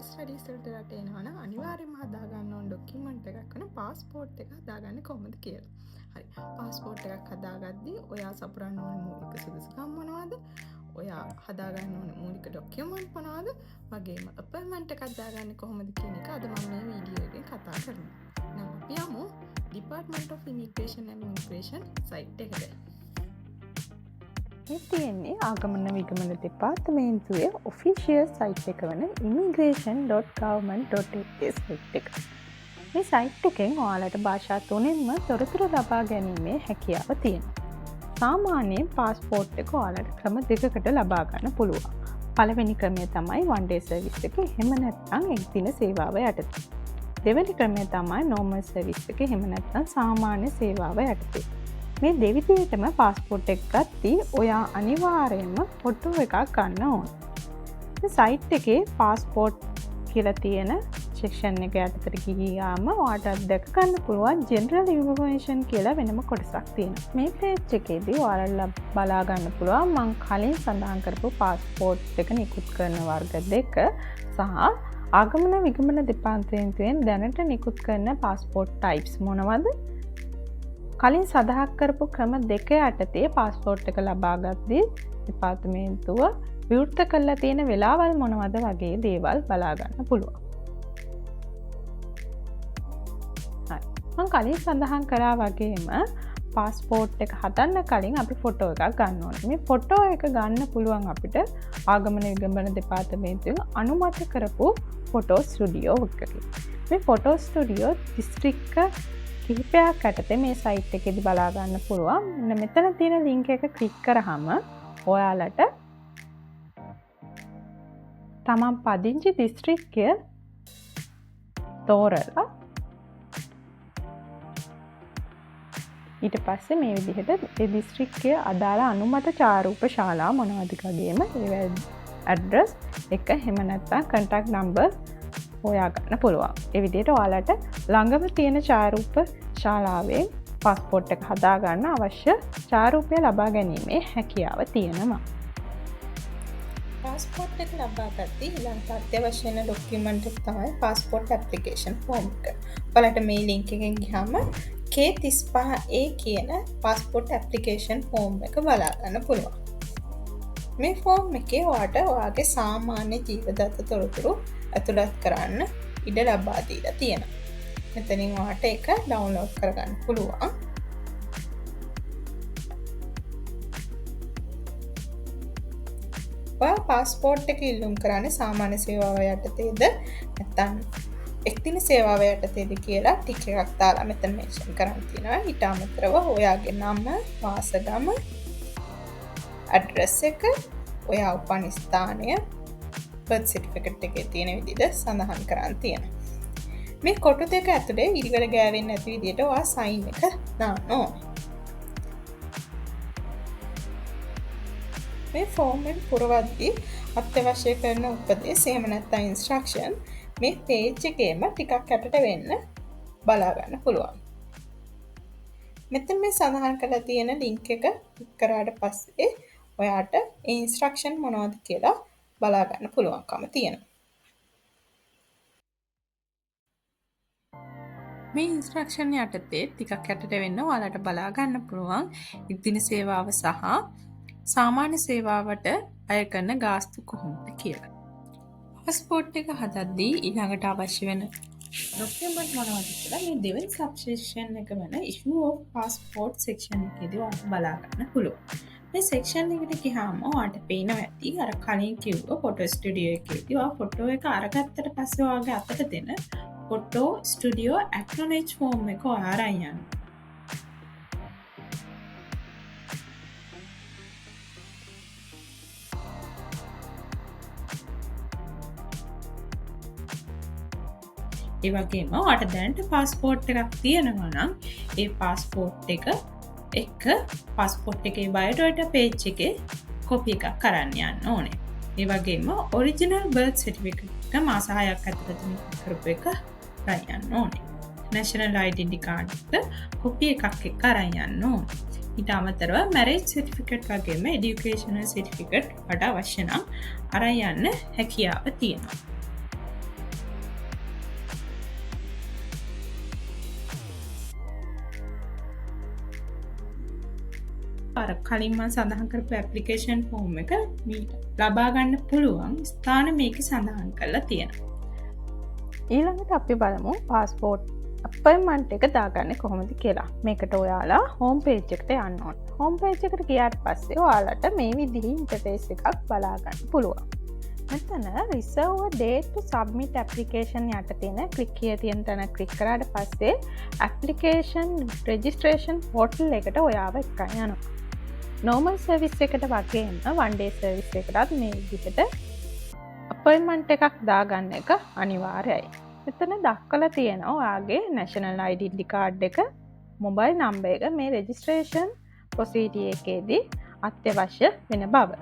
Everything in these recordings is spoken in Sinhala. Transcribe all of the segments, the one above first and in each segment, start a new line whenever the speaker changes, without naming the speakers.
ස්ටඩීස් වලට රට එනවා නම් අනිවාර්යයෙන්ම හදාගන්න ඕන ඩොකියුමන්ට් එකක් වෙන පාස්පෝර්ට් එක හදාගන්නේ කොහොමද කියලා. හරි. පාස්පෝර්ට් එකක් හදාගද්දී ඔයා සපුරන්න ඕන මූලික සුදුසුකම් මොනවද? ඔයා හදාගන්න ඕන මූලික ඩොකියුමන්ට් මොනවද? වගේම අපොයින්ට්මන්ට් එකක් දාගන්නේ කොහොමද කියන එක අද මම මේ වීඩියෝ එකෙන් කතා කරනවා. නම් අපි යමු Department of Immigration and Migration site එකට.
මේ තියෙන්නේ ආගමන විගමන දෙපාර්තමේන්තුවේ ඔෆිෂියල් සයිට් එක වන immigration.government.lk site එක. මේ සයිට් එකෙන් ඔයාලට භාෂා තුනෙන්ම තොරතුරු ලබා ගැනීමේ හැකියාව තියෙනවා. සාමාන්‍යයෙන් පාස්පෝර්ට් එක ඔයාලට ක්‍රම දෙකකට ලබා ගන්න පුළුවන්. පළවෙනි ක්‍රමය තමයි වන් ඩේ සර්විස් එක, එහෙම නැත්නම් එක් දින සේවාව යටතේ. දෙවැනි ක්‍රමය තමයි නෝමල් සර්විස් එක, එහෙම නැත්නම් සාමාන්‍ය සේවාව යටතේ. මේ දෙවිදියටම පාස්පෝර්ට් එක ගත්තී ඔයා අනිවාර්යයෙන්ම ෆොටෝ එකක් ගන්න ඕන. මේ සයිට් එකේ පාස්පෝර්ට් කියලා තියෙන සෙක්ෂන් එක යටතට ගියාම ඔයාට දැක ගන්න පුළුවන් ජෙනරල් ඉන්ෆර්මේෂන් කියලා වෙනම කොටසක් තියෙනවා. මේ පේජ් එකේදී ඔයාලට බලා ගන්න පුළුවන් මං කලින් සඳහන් කරපු පාස්පෝර්ට් එක නිකුත් කරන වර්ග දෙක සහ ආගමන විගමන දෙපාර්තමේන්තුවෙන් දැනට නිකුත් කරන පාස්පෝර්ට් ටයිප්ස් මොනවද? කලින් සඳහන් කරපු ක්‍රම දෙක යටතේ පාස්පෝර්ට් එක ලබා ගද්දී දෙපාර්තමේන්තුව විවෘත කරලා තියෙන වෙලාවල් මොනවද වගේ දේවල් බලා ගන්න පුළුවන්. හරි. මං කලින් සඳහන් කරා වගේම පාස්පෝර්ට් එක හදන්න කලින් අපි ෆොටෝ එකක් ගන්න ඕනේ. මේ ෆොටෝ එක ගන්න පුළුවන් අපිට ආගමන විගමන දෙපාර්තමේන්තුවෙන් අනුමත කරපු ෆොටෝ ස්ටුඩියෝ එකකින්. මේ ෆොටෝ ස්ටුඩියෝ දිස්ත්‍රික්ක කිහිපයක් යටතේ මේ සයිට් එකේදී බලා ගන්න පුළුවන්. මෙන්න මෙතන තියෙන ලින්ක් එක ක්ලික් කරාම ඔයාලට තමන් පදිංචි දිස්ත්‍රික්කය තෝරලා ඊට පස්සේ මේ විදිහට ඒ දිස්ත්‍රික්කය අදාළ අනුමත චාරූප ශාලා මොනවද වගේම ඒ ඇඩ්‍රස් එක එහෙම නැත්නම් කන්ටැක්ට් නම්බර් හොයා ගන්න පුළුවන්. ඒ විදිහට ඔයාලට ළඟම තියෙන ඡායාරූප ශාලාවෙන් පාස්පෝර්ට් එක හදා ගන්න අවශ්‍ය ඡායාරූපය ලබා ගැනීමේ හැකියාව තියෙනවා.
පාස්පෝර්ට් එක ලබා ගත්තී ඊළඟට අත්‍යවශ්‍ය වෙන ඩොකියුමන්ට් එක තමයි පාස්පෝර්ට් ඇප්ලිකේෂන් ෆෝම් එක. ඔයාලට මේ ලින්ක් එකෙන් ගියාම K35A කියන පාස්පෝර්ට් ඇප්ලිකේෂන් ෆෝම් එක බලා ගන්න පුළුවන්. මේ ෆෝම් එකේ ඔයාට ඔයාගේ සාමාන්‍ය ජීවදත්ත තොරතුරු ඇතුළත් කරන්න ඉඩ ලබා දීලා තියෙනවා. මෙතනින් ඔයාට ඒක ඩවුන්ලෝඩ් කරගන්න පුළුවන්. ඔයා පාස්පෝර්ට් එක ඉල්ලුම් කරන්නේ සාමාන්‍ය සේවාව යටතේද නැත්නම් එක්දින සේවාව යටතේද කියලා ටික් එකක් දාලා මෙතන මෙන්ෂන් කරන්න තියෙනවා. ඊට අමතරව ඔයාගේ නම, වාසගම, ඇඩ්‍රස් එක, ඔයා උපන් ස්ථානය, බර්ත් සර්ටිෆිකේට් එකේ තියෙන විදිහට සඳහන් කරන්න තියෙනවා. මේ කොටු දෙක ඇතුලේ ඉරිවල ගෑවෙන්නේ නැති විදිහට ඔයා සයින් එක දාන්න ඕනේ. මේ ෆෝම් එක පුරවද්දී අත්‍යවශ්‍ය කරන උපදෙස් එහෙම නැත්නම් ඉන්ස්ට්‍රක්ෂන් මේ පේජ් එකේම ටිකක් යටට වෙන්න බලා ගන්න පුළුවන්. මෙතන මේ සඳහන් කරලා තියෙන ලින්ක් එක ක්ලික් කරාට පස්සේ ඔයාට ඒ ඉන්ස්ට්‍රක්ෂන් මොනවද කියලා බලා ගන්න පුළුවන්කම තියෙනවා. මේ ඉන්ස්ට්‍රක්ෂන් යටතේ ටිකක් යටට වෙන්න ඔයාලට බලා ගන්න පුළුවන් එක්දින සේවාව සහ සාමාන්‍ය සේවාවට අය කරන ගාස්තු කොහොමද කියලා. පාස්පෝර්ට් එක හදද්දී ඊළඟට අවශ්‍ය වෙන ඩොකියුමන්ට් මොනවද කියලා මේ දෙවෙනි සබ්සෙක්ෂන් එක වෙන issue of passport section එකේදී ඔයාලට බලා ගන්න පුළුවන්. මේ සෙක්ෂන් එකට ගියාම ඔයාලට පේනවා ඇති අර කලින් කිව්ව ෆොටෝ ස්ටුඩියෝ එකේදී ඔයා ෆොටෝ එක අරගත්තට පස්සේ ඔයාගේ අතට දෙන ෆොටෝ ස්ටුඩියෝ ඇක්නොලෙජ් ෆෝම් එක ඔයා අරන් යන්න. ඒ වගේම ඔයාට දැනට පාස්පෝර්ට් එකක් තියෙනවා නම් ඒ පාස්පෝර්ට් එක එක්ක පාස්පෝර්ට් එකේ බයෝඩේටා පේජ් එකේ කොපි එකක් අරන් යන්න ඕනේ. ඒ වගේම ඔරිජිනල් බර්ත් සර්ටිෆිකේට් එක මාස 6ක් ඇතුළත නිකුත් කරපු එක අරන් යන්න ඕනේ. නැෂනල් අයිඩෙන්ටි කාඩ් එක කොපි එකක් එක්ක අරන් යන්න ඕනේ. ඊට අමතරව මැරේජ් සර්ටිෆිකේට් වගේම එඩියුකේෂනල් සර්ටිෆිකේට් වඩා අවශ්‍ය නම් අරන් යන්න හැකියාව තියෙනවා. අර කලින් මම සඳහන් කරපු ඇප්ලිකේෂන් ෆෝම් එක ලබා ගන්න පුළුවන් ස්ථාන මේකේ සඳහන් කරලා තියෙනවා.
ඊළඟට අපි බලමු පාස්පෝර්ට් අපොයින්ට්මන්ට් එක දාගන්නේ කොහොමද කියලා. මේකට ඔයාලා හෝම් පේජ් එකට යන්න ඕන. හෝම් පේජ් එකට ගියාට පස්සේ ඔයාලට මේ විදිහේ ඉන්ටර්ෆේස් එකක් බලා ගන්න පුළුවන්. මෙතන reserve a date to submit application යට තියෙන ක්ලික් here තියෙන තැන ක්ලික් කරාට පස්සේ ඇප්ලිකේෂන් රෙජිස්ට්‍රේෂන් පෝටල් එකට ඔයාව එක්කන් යනවා. නෝමල් සර්විස් එකට වගේම වන් ඩේ සර්විස් එකටත් මේ විදිහට අපොයින්ට්මන්ට් එකක් දාගන්න එක අනිවාර්යයි. මෙතන දක්වලා තියෙනවා ඔයාගේ නැෂනල් අයිඩෙන්ටිටි කාඩ් එක, මොබයිල් නම්බර් එක මේ රෙජිස්ට්‍රේෂන් ප්‍රොසීඩියර් එකේදී අත්‍යවශ්‍ය වෙන බව.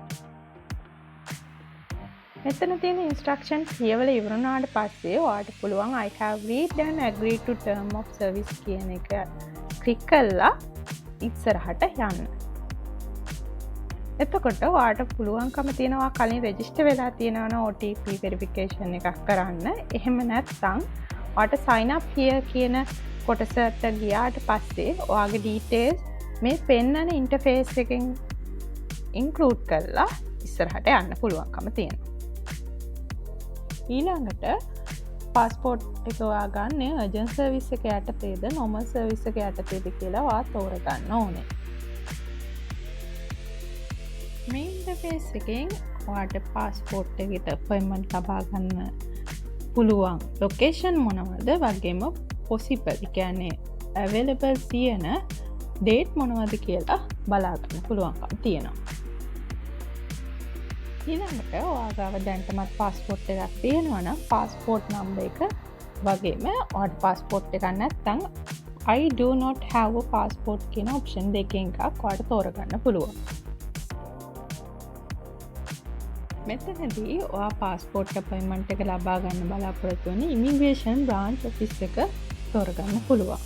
මෙතන තියෙන ඉන්ස්ට්‍රක්ෂන් කියවලා ඉවර වුණාට පස්සේ ඔයාට පුළුවන් "I have read and agreed to term of service" කියන එක ක්ලික් කරලා ඉස්සරහට යන්න. එතකොට ඔයාට පුළුවන්කම තියෙනවා කලින් රෙජිස්ටර් වෙලා තියෙනවා නම් OTP verification එකක් කරන්න. එහෙම නැත්නම් ඔයාට sign up here කියන කොටසට ගියාට පස්සේ ඔයාගේ ඩීටේල්ස් මේ පෙන්නන ඉන්ටර්ෆේස් එකෙන් ඉන්ක්ලූඩ් කරලා ඉස්සරහට යන්න පුළුවන්කම තියෙනවා. ඊළඟට පාස්පෝර්ට් එක ඔයා ගන්න අර්ජන්ට් සර්විස් එක යටතේද නෝමල් සර්විස් එක යටතේද කියලා ඔයා තෝරගන්න ඕනේ.
මේ ඉන්ටර්ෆේස් එකෙන් ඔයාට පාස්පෝර්ට් එකට අපොයින්ට්මන්ට් ලබා ගන්න පුළුවන් ලොකේෂන් මොනවද වගේම පොසිබල්, ඒ කියන්නේ අවైలබල් තියෙන ඩේට් මොනවද කියලා බලා ගන්න පුළුවන්කම තියෙනවා. ඊළඟට ඔයා ගාව දැනටමත් පාස්පෝර්ට් එකක් තියෙනවා නම් පාස්පෝර්ට් නම්බර් එක වගේම ඔයාට පාස්පෝර්ට් එකක් නැත්නම් "I do not have a passport" කියන ඔප්ෂන් දෙකෙන් එකක් ඔයාට තෝරගන්න පුළුවන්. මෙතනදී ඔයා පාස්පෝර්ට් අපොයින්ට්මන්ට් එක ලබා ගන්න බලාපොරොත්තු වෙන ඉමිග්‍රේෂන් බ්‍රාන්ච් ඔෆිස් එක තෝරගන්න පුළුවන්.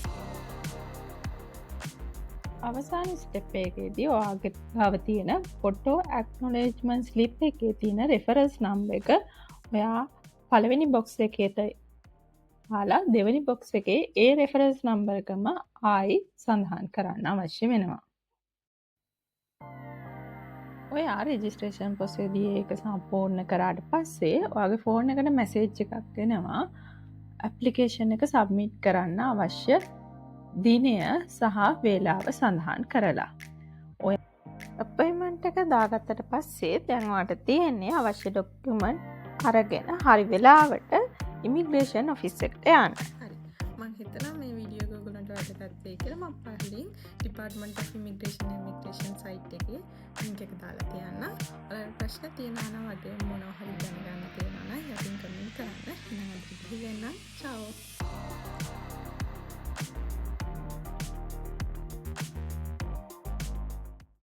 අවසාන ස්ටෙප් එකේදී ඔයාගේ ගාව තියෙන ෆොටෝ ඇක්නොලෙජ්මන්ට් ස්ලිප් එකේ තියෙන රෙෆරන්ස් නම්බර් එක ඔයා පළවෙනි බොක්ස් එකේට දාලා දෙවෙනි බොක්ස් එකේ ඒ රෙෆරන්ස් නම්බර් එකම ආයි සඳහන් කරන්න අවශ්‍ය වෙනවා. ඔයා රෙජිස්ට්‍රේෂන් ප්‍රොසීඩියර් එක සම්පූර්ණ කරාට පස්සේ ඔයාගේ ෆෝන් එකට මැසේජ් එකක් එනවා ඇප්ලිකේෂන් එක සබ්මිට් කරන්න අවශ්‍ය දිනය සහ වේලාව සඳහන් කරලා. ඔය
අපොයින්ට්මන්ට් එක දාගත්තට පස්සේ දැන් ඔයාට තියෙන්නේ අවශ්‍ය ඩොකියුමන්ට් අරගෙන හරි වෙලාවට ඉමිග්‍රේෂන් ඔෆිස් එකට යන්න.
හරි. මං හිතනවා මේ වීඩියෝ එක ඔයගොල්ලන්ට වැදගත් වෙයි කියලා. මං පහලින් Department of Immigration and Emigration site එකේ ලින්ක් එක දාලා තියන්න. ඔයාලට ප්‍රශ්න තියෙනවා නම් වගේම මොනවා හරි දැනගන්න තියෙනවා නම් යටින් කමෙන්ට් කරන්න.